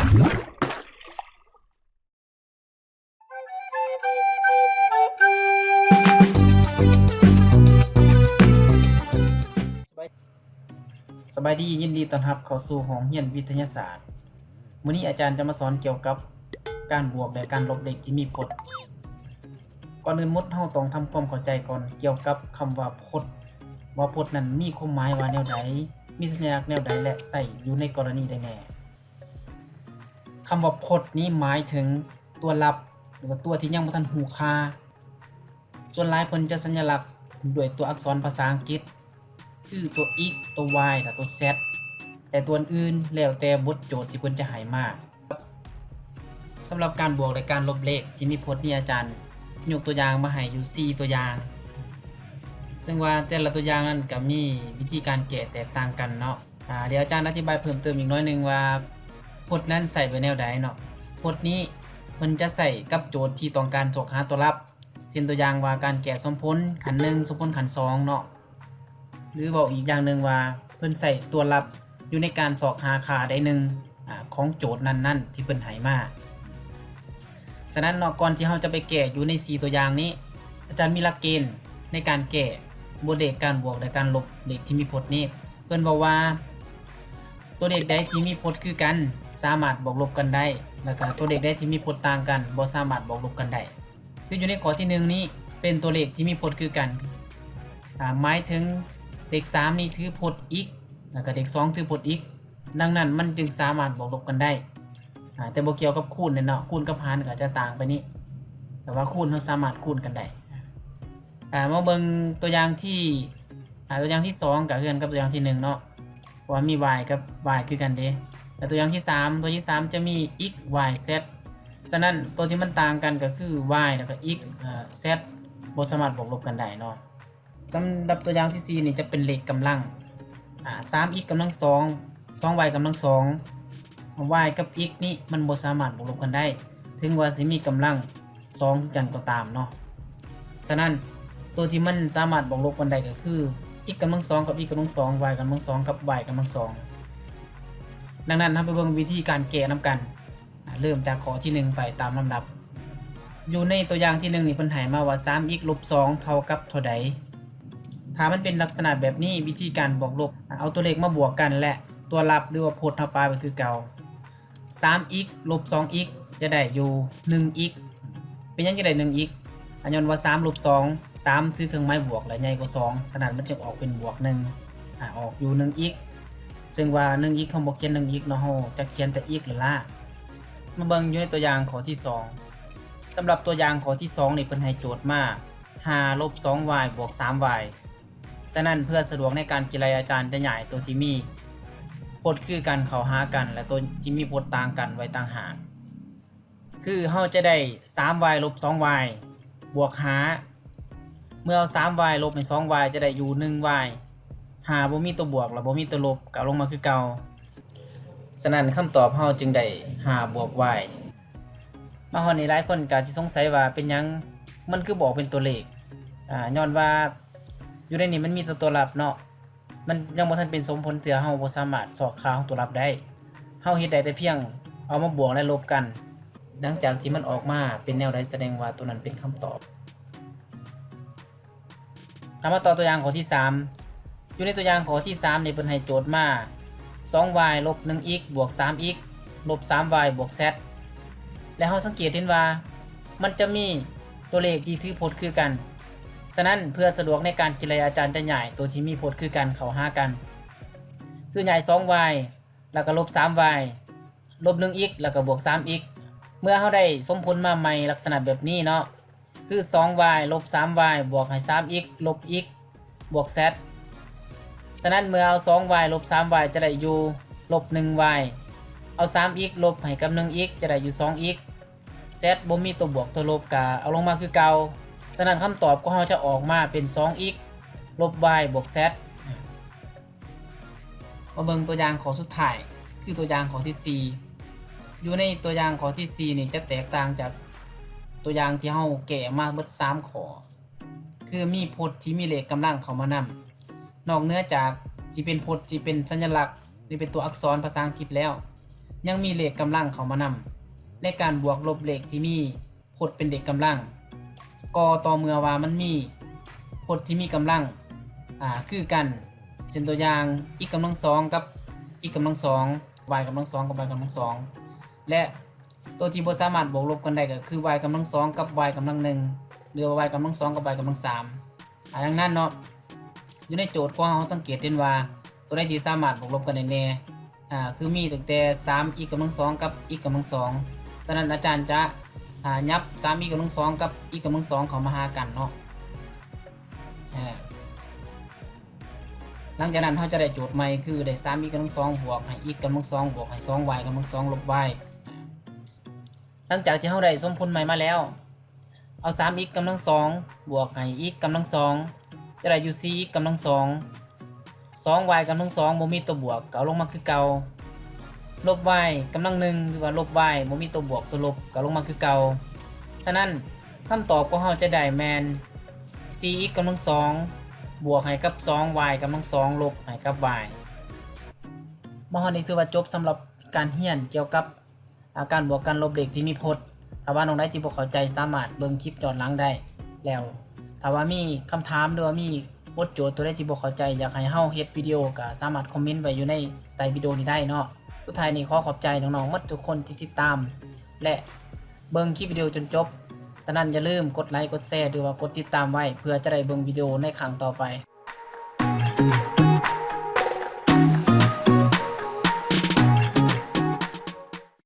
ສະບາຍດີ, ຍິນດີຕ້ອນຮັບເຂົ້າສູ່ຫ້ອງຮຽນວິທະຍາສາດ. ມື້ນີ້ອາຈານຈະມາສອນກ່ຽວກັບການບວກ ແລະ ການລົບເລກທີ່ມີພົດ. ກ່ອນອື່ນໝົດ, ເຮົາຕ້ອງທຳຄວາມເຂົ້າໃຈກ່ອນກ່ຽວກັບຄຳວ່າພົດ, ວ່າພົດນັ້ນມີຄວາມໝາຍວ່າແນວໃດ, ມີສັນຍະລັກແນວໃດ ແລະ ໃຊ້ຢູ່ໃນກໍລະນີໃດແດ່. ຄຳວ່າພົດນີ້ໝາຍເຖິງຕົວລັບ ຫຼືວ່າຕົວທີ່ຍັງບໍ່ທັນຮູ້ຄ່າ. ສ່ວນຫຼາຍເພິ່ນຈະສັນຍະລັກດ້ວຍຕົວອັກສອນພາສາອັງກິດ ຄືຕົວ x, ຕົວ y ແລະ ຕົວ z ແຕ່ຕົວອື່ນແລ້ວແຕ່ບົດໂຈດທີ່ເພິ່ນຈະໃຫ້ມາ. ສຳລັບການບວກ ແລະ ການລົບເລກທີ່ມີພົດນີ້ ອາຈານຍົກຕົວຢ່າງມາໃຫ້ຢູ່ສີ່ຕົວຢ່າງ, ເຊິ່ງວ່າແຕ່ລະຕົວຢ່າງນັ້ນກໍມີວິທີການແກ້ແຕກຕ່າງກັນເນາະ. ອາ ດຽວອາຈານອະທິບາຍເພີ່ມເຕີມອີກໜ້ອຍໜຶ່ງວ່າ ພົດນັ້ນໃຊ້ໄວ້ແນວໃດເນາະ. ພົດນີ້ເພິ່ນຈະໃຊ້ກັບໂຈດທີ່ຕ້ອງການຊອກຫາຕົວລັບ, ເຊັ່ນຕົວຢ່າງວ່າການແກ້ສົມຜົນຂັ້ນໜຶ່ງ ສົມຜົນຂັ້ນສອງເນາະ, ຫຼືເວົ້າອີກຢ່າງໜຶ່ງວ່າເພິ່ນໃຊ້ຕົວລັບຢູ່ໃນການຊອກຫາຄ່າໃດໜຶ່ງ ອາ ຂອງໂຈດນັ້ນໆທີ່ເພິ່ນໃຫ້ມາ. ສະນັ້ນເນາະ ກ່ອນທີ່ເຮົາຈະໄປແກ້ຢູ່ໃນສີ່ຕົວຢ່າງນີ້, ອາຈານມີຫຼັກເກນໃນການແກ້ບົດເລກການບວກ ແລະ ການລົບເລກທີ່ມີພົດນີ້. ເພິ່ນເວົ້າວ່າ ຕົວເລກໃດທີ່ມີພົດຄືກັນ ສາມາດບວກລົບກັນໄດ້, ແລ້ວກະຕົວເລກໃດທີ່ມີພົດຕ່າງກັນ ບໍ່ສາມາດບວກລົບກັນໄດ້. ຄືຢູ່ໃນຂໍ້ທີໜຶ່ງນີ້ ເປັນຕົວເລກທີ່ມີພົດຄືກັນ, ອາ ໝາຍເຖິງເລກສາມນີ້ຖືພົດ x ແລ້ວກະເລກສອງຖືພົດ x, ດັ່ງນັ້ນມັນຈຶ່ງສາມາດບວກລົບກັນໄດ້. ອາ ແຕ່ບໍ່ກ່ຽວກັບຄູນເນາະ, ຄູນກັບຫານກໍຈະຕ່າງໄປນີ້, ແຕ່ວ່າຄູນເຮົາສາມາດຄູນກັນໄດ້. ອາ ມາເບິ່ງຕົວຢ່າງທີ່ ອາ ຕົວຢ່າງທີສອງກໍຄືກັນກັບຕົວຢ່າງທີໜຶ່ງເນາະ, ເພາະວ່າມີ y ກັບ y ຄືກັນເດ້. ແລະ ຕົວຢ່າງທີສາມ, ຕົວທີສາມຈະມີ x, y, z. ສະນັ້ນ ຕົວທີ່ມັນຕ່າງກັນກໍຄື y ແລ້ວກໍ x, z ບໍ່ສາມາດບວກລົບກັນໄດ້ເນາະ. ສຳລັບຕົວຢ່າງທີສີ່ນີ້ຈະເປັນເລກກຳລັງ, ອາ ສາມ x ກຳລັງສອງ, ສອງ y ກຳລັງສອງ, y ກັບ x ນີ້ມັນບໍ່ສາມາດບວກລົບກັນໄດ້ ເຖິງວ່າຊິມີກຳລັງສອງຄືກັນກໍຕາມເນາະ. ສະນັ້ນ ຕົວທີ່ມັນສາມາດບວກລົບກັນໄດ້ກໍຄື x ກຳລັງສອງກັບ x ກຳລັງສອງ, y ກຳລັງສອງກັບ y ກຳລັງສອງ. ດັ່ງນັ້ນ ເຮົາໄປເບິ່ງວິທີການແກ້ນຳກັນ. ເລີ່ມຈາກຂໍ້ທີໜຶ່ງໄປຕາມລຳດັບ. ຢູ່ໃນຕົວຢ່າງທີໜຶ່ງນີ້ ເພິ່ນໃຫ້ມາວ່າ ສາມ x ລົບສອງ ເທົ່າກັບເທົ່າໃດ? ຖ້າມັນເປັນລັກສະນະແບບນີ້ ວິທີການບວກລົບ ເອົາຕົວເລກມາບວກກັນ ແລະ ຕົວລັບ ຫຼືວ່າພົດ ເຮົາປະໄວ້ຄືເກົ່າ. ສາມ x ລົບສອງ x ຈະໄດ້ຢູ່ ໜຶ່ງ x. ເປັນຫຍັງຈະໄດ້ ໜຶ່ງ x? ອາ ຍ້ອນວ່າ ສາມ ລົບ ສອງ, ສາມ ຖືເຄື່ອງໝາຍບວກ ແລະ ໃຫຍ່ກວ່າ ສອງ, ສະນັ້ນ ມັນຈຶ່ງອອກເປັນບວກ ໜຶ່ງ, ອາ ອອກຢູ່ ໜຶ່ງ x. ເຊິ່ງວ່າ ໜຶ່ງ x ເຮົາບໍ່ຂຽນ ໜຶ່ງ x ເນາະ, ເຮົາຈະຂຽນແຕ່ x ລ້າໆ. ມາເບິ່ງຢູ່ໃນຕົວຢ່າງຂໍ້ທີສອງ. ສຳລັບຕົວຢ່າງຂໍ້ທີສອງນີ້ ເພິ່ນໃຫ້ໂຈດມາ ຫ້າ ລົບ ສອງ y ບວກ ສາມ y. ສະນັ້ນ ເພື່ອສະດວກໃນການຄິດໄລ່ ອາຈານຈະຍ້າຍຕົວທີ່ມີພົດຄືກັນເຂົ້າຫາກັນ ແລະ ຕົວທີ່ມີພົດຕ່າງກັນໄວ້ຕ່າງຫາກ. ຄືເຮົາຈະໄດ້ ສາມ y ລົບ ສອງ y ບວກ ຫ້າ. ເມື່ອເອົາ ສາມ y ລົບໃຫ້ ສອງ y ຈະໄດ້ຢູ່ ໜຶ່ງ y. ຫ້າ ບໍ່ມີຕົວບວກ ແລະ ບໍ່ມີຕົວລົບ ກໍເອົາລົງມາຄືເກົ່າ. ສະນັ້ນ ຄຳຕອບເຮົາຈຶ່ງໄດ້ ຫ້າ ບວກ y. ມາຮອດນີ້ ຫຼາຍຄົນກໍຊິສົງໄສວ່າ ເປັນຫຍັງມັນຄືບໍ່ອອກເປັນຕົວເລກ? ອາ ຍ້ອນວ່າຢູ່ໃນນີ້ມັນມີແຕ່ຕົວລັບເນາະ. ມັນຍັງບໍ່ທັນເປັນສົມຜົນເທື່ອ, ເຮົາບໍ່ສາມາດຊອກຄ່າຂອງຕົວລັບໄດ້. ເຮົາເຮັດໄດ້ແຕ່ພຽງເອົາມາບວກ ແລະ ລົບກັນ. ຫຼັງຈາກທີ່ມັນອອກມາເປັນແນວໃດ, ສະແດງວ່າຕົວນັ້ນເປັນຄຳຕອບ. ເຮົາມາຕໍ່ຕົວຢ່າງຂໍ້ທີສາມ. ຢູ່ໃນຕົວຢ່າງຂໍ້ທີສາມນີ້ ເພິ່ນໃຫ້ໂຈດມາ ສອງ y ລົບ ໜຶ່ງ x ບວກ ສາມ x ລົບ ສາມ y ບວກ z. ແລະ ເຮົາສັງເກດເຫັນວ່າ ມັນຈະມີຕົວເລກທີ່ຖືພົດຄືກັນ. ສະນັ້ນ ເພື່ອສະດວກໃນການຄິດໄລ່, ອາຈານຈະຍ້າຍຕົວທີ່ມີພົດຄືກັນເຂົ້າຫາກັນ, ຄືຍ້າຍ ສອງ y ແລ້ວກໍລົບ ສາມ y ລົບ ໜຶ່ງ x ແລ້ວກໍບວກ ສາມ x. ເມື່ອເຮົາໄດ້ສົມຜົນມາໃໝ່ລັກສະນະແບບນີ້ເນາະ, ຄື ສອງ y ລົບ ສາມ y ບວກໃຫ້ ສາມ x ລົບ x ບວກ z. ສະນັ້ນ ເມື່ອເອົາ ສອງ y ລົບ ສາມ y ຈະໄດ້ຢູ່ ລົບ ໜຶ່ງ y. ເອົາ ສາມ x ລົບໃຫ້ກັບ ໜຶ່ງ x ຈະໄດ້ຢູ່ ສອງ x. z ບໍ່ມີຕົວບວກຕົວລົບ ກະເອົາລົງມາຄືເກົ່າ. ສະນັ້ນ ຄຳຕອບຂອງເຮົາຈະອອກມາເປັນ ສອງ x ລົບ y ບວກ z. ມາເບິ່ງຕົວຢ່າງຂໍ້ສຸດທ້າຍ ຄືຕົວຢ່າງຂໍ້ທີສີ່. ຢູ່ໃນຕົວຢ່າງຂໍ້ທີສີ່ນີ້ ຈະແຕກຕ່າງຈາກຕົວຢ່າງທີ່ເຮົາແກ້ມາເບິດສາມຂໍ້ ຄືມີພົດທີ່ມີເລກກຳລັງເຂົ້າມານຳ. ນອກເໜືອຈາກທີ່ເປັນພົດທີ່ເປັນສັນຍະລັກ ຫຼື ເປັນຕົວອັກສອນພາສາອັງກິດແລ້ວ, ຍັງມີເລກກຳລັງເຂົ້າມານຳ ໃນການບວກລົບເລກທີ່ມີ ພົດເປັນເລກກຳລັງ ກໍຕໍ່ເມື່ອວ່າມັນມີພົດທີ່ມີກຳລັງ ອ່າ ຄືກັນ ເຊັ່ນຕົວຢ່າງ x ກຳລັງສອງກັບ x ກຳລັງສອງ y ກຳລັງສອງກັບ y ກຳລັງສອງ ແລະ ຕົວທີ່ບໍ່ສາມາດບວກລົບກັນໄດ້ກໍຄື y ກຳລັງສອງກັບ y ກຳລັງໜຶ່ງ ຫຼືວ່າ y ກຳລັງສອງກັບ y ກຳລັງສາມ. ອາ ດັ່ງນັ້ນເນາະ ຢູ່ໃນໂຈດຂອງເຮົາ ເຮົາສັງເກດເຫັນວ່າ ຕົວໃດທີ່ສາມາດບວກລົບກັນໄດ້ແດ່ ອາ ຄືມີຕັ້ງແຕ່ ສາມ x ກຳລັງສອງກັບ x ກຳລັງສອງ. ສະນັ້ນອາຈານຈະ ອາ ຫຍັບ ສາມ x ກຳລັງສອງກັບ x ກຳລັງສອງເຂົ້າມາຫາກັນເນາະ. ອາ ຫຼັງຈາກນັ້ນເຮົາຈະໄດ້ໂຈດໃໝ່ ຄືໄດ້ ສາມ x ກຳລັງສອງບວກໃຫ້ x ກຳລັງສອງບວກໃຫ້ ສອງ y ກຳລັງສອງລົບ y. ຫຼັງຈາກທີ່ເຮົາໄດ້ສົມຜົນໃໝ່ມາແລ້ວ ເອົາ ສາມ x ກຳລັງສອງບວກໃຫ້ x ກຳລັງສອງ ຈະໄດ້ຢູ່ ສີ່ x ກຳລັງສອງ ສອງ y ກຳລັງສອງບໍ່ມີຕົວບວກ ກໍເອົາລົງມາຄືເກົ່າ ລົບ y ກຳລັງໜຶ່ງ ຫຼືວ່າລົບ y ບໍ່ມີຕົວບວກຕົວລົບ ກໍເອົາລົງມາຄືເກົ່າ. ສະນັ້ນ ຄຳຕອບຂອງເຮົາຈະໄດ້ແມ່ນ ສີ່ x ກຳລັງສອງບວກໃຫ້ກັບ ສອງ y ກຳລັງສອງລົບໃຫ້ກັບ y. ມາຮອດນີ້ຖືວ່າຈົບສຳລັບການຮຽນກ່ຽວກັບ ອາ ການບວກການລົບເລກທີ່ມີພົດ. ຖ້າວ່ານ້ອງໃດທີ່ບໍ່ເຂົ້າໃຈ ສາມາດເບິ່ງຄລິບຍ້ອນຫຼັງໄດ້. ແລ້ວຖ້າວ່າມີຄຳຖາມ ຫຼືວ່າມີບົດໂຈດຕົວໃດທີ່ບໍ່ເຂົ້າໃຈ ຢາກໃຫ້ເຮົາເຮັດວິດີໂອ ກໍສາມາດຄອມເມັນໄວ້ຢູ່ໃນໃຕ້ວິດີໂອນີ້ໄດ້ເນາະ. ສຸດທ້າຍນີ້ ຂໍຂອບໃຈນ້ອງໆໝົດທຸກຄົນທີ່ຕິດຕາມ ແລະ ເບິ່ງຄລິບວິດີໂອຈົນຈົບ. ສະນັ້ນຢ່າລືມກົດໄລ ກົດແຊ ຫຼືວ່າກົດຕິດຕາມໄວ້ ເພື່ອຈະໄດ້ເບິ່ງວິດີໂອໃນຄັ້ງຕໍ່ໄປ.